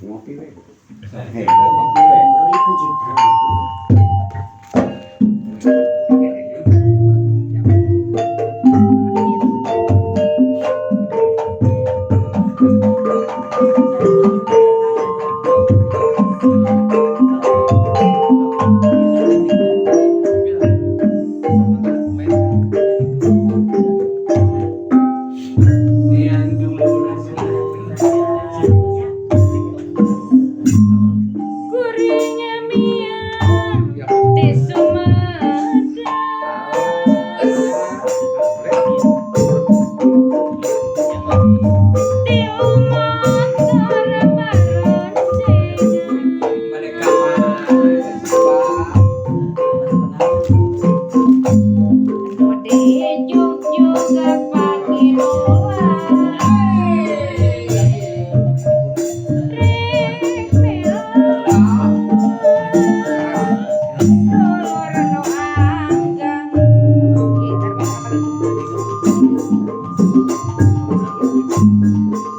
Ngopi we. Hei, ngopi we. Kuring miang di Sumedang, di motor paroncengan. Nu dijugjug pakiluan, rek melang dulur nu anggang.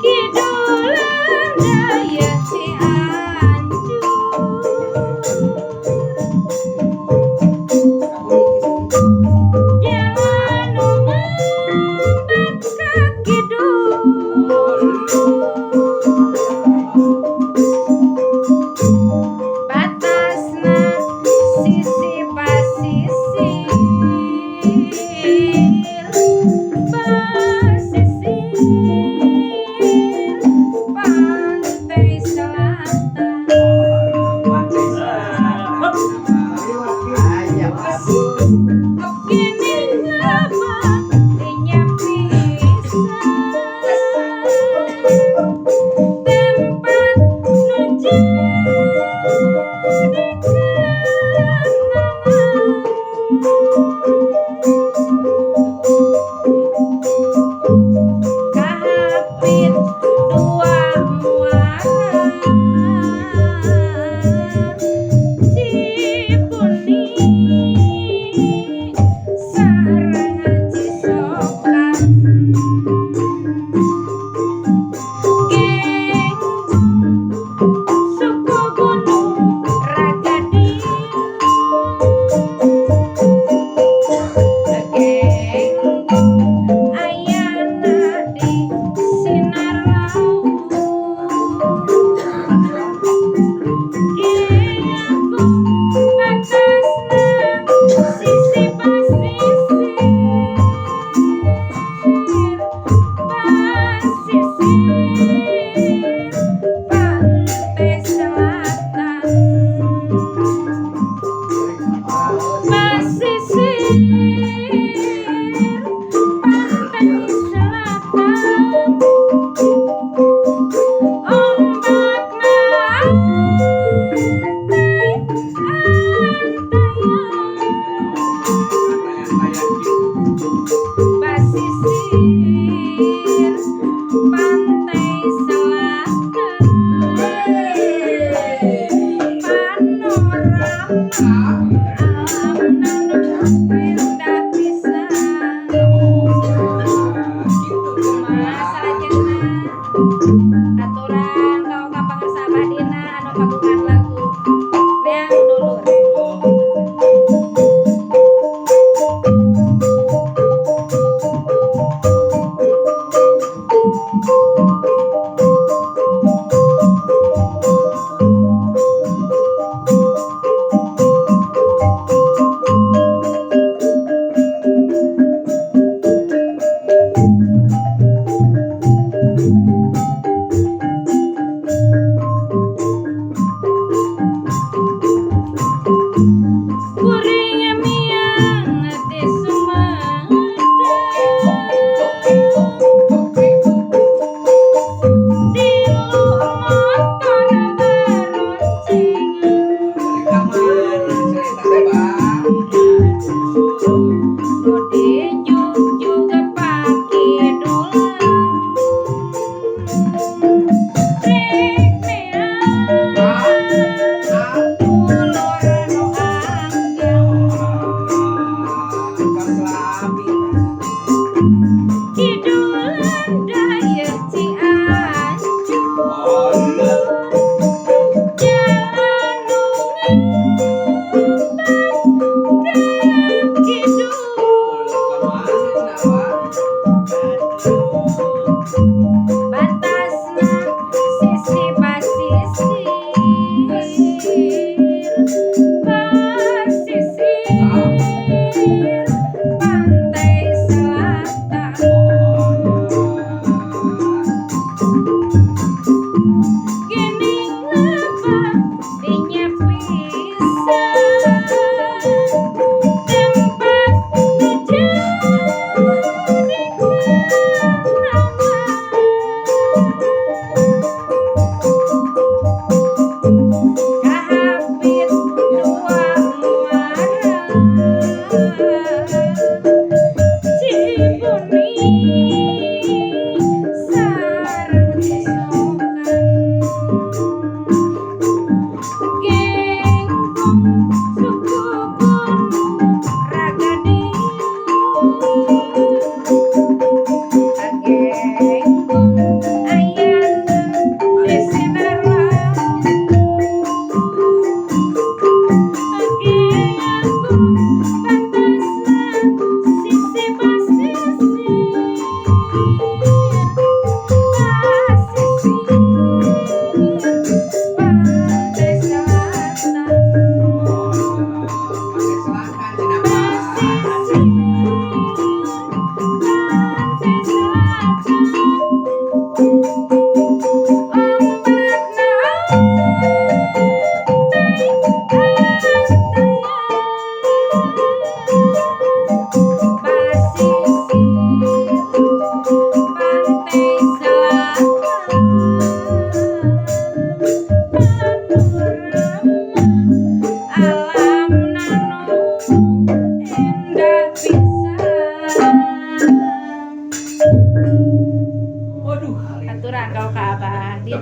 Kidulan daya Cianjur, jalan nu ngembat ka kidul, batasna sisi pasisir, pasisir pantai.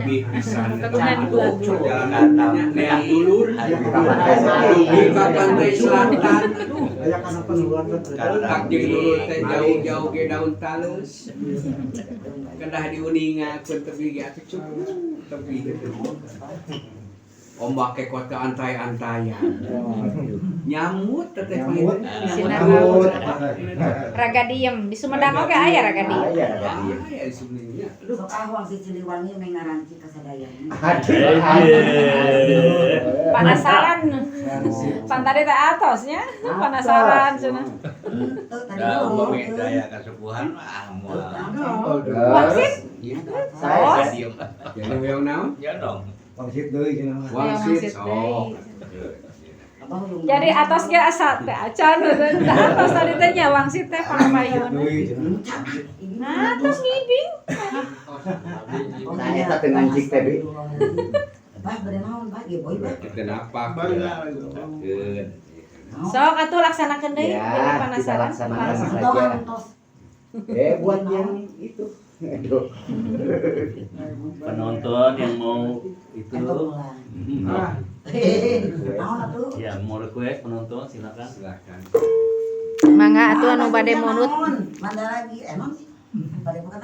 Tebih pisan. Kagungan dua. Perjalanannya neang dulur. Dugi ka pantai selatan. Aduh. Aya kana penurunan. Kontak jeung dulur teh jauh-jauh ge daun talus. Kedah diuningakeun tebih ge atuh cukup tebih gitu. Ombak ke kota antai-antayan. Nyamut teteh. Nyamut. Sinar Nyamut. laut. Raga diem di Sumedang oge aya raga diem. Aya raga diem. Ah, ya sebenarnya. Aduh. Sok ah wangsit Siliwangi meh ngaranci kasadayana. Aduh. Penasaran. Pan tadi teh atosnya penasaran cenah. Henteu tadi Da mah umpami heuh. daya kasubuhan mah ah moal. Wangsit. Iya. Saya Diem. Jadi hoyong naon? Ya dong. Wangsit deui cenah mah. Wangsit Wangsit sok. deui. Jadi atos ge asa teh acan teh atos tadi teh nya wangsit teh pangpayun. Deui cenah. Nah, terus ngibing. Nah, eta teu ngancik teh, Bi. Bah, bade naon, bah, ge boy, bah. Kita napak. Sok atuh laksanakeun deui, Ya, jadi kita penasaran. laksanakan Langsung. saja. Tos. Buat yang itu. Aduh. Penonton yang mau itu Eta ulah. Ah, Naon atuh? ya mau request penonton silakan. Silakan. Mangga atuh anu bade munut. Naon? Manda lagi, emang sih. Bade bukan.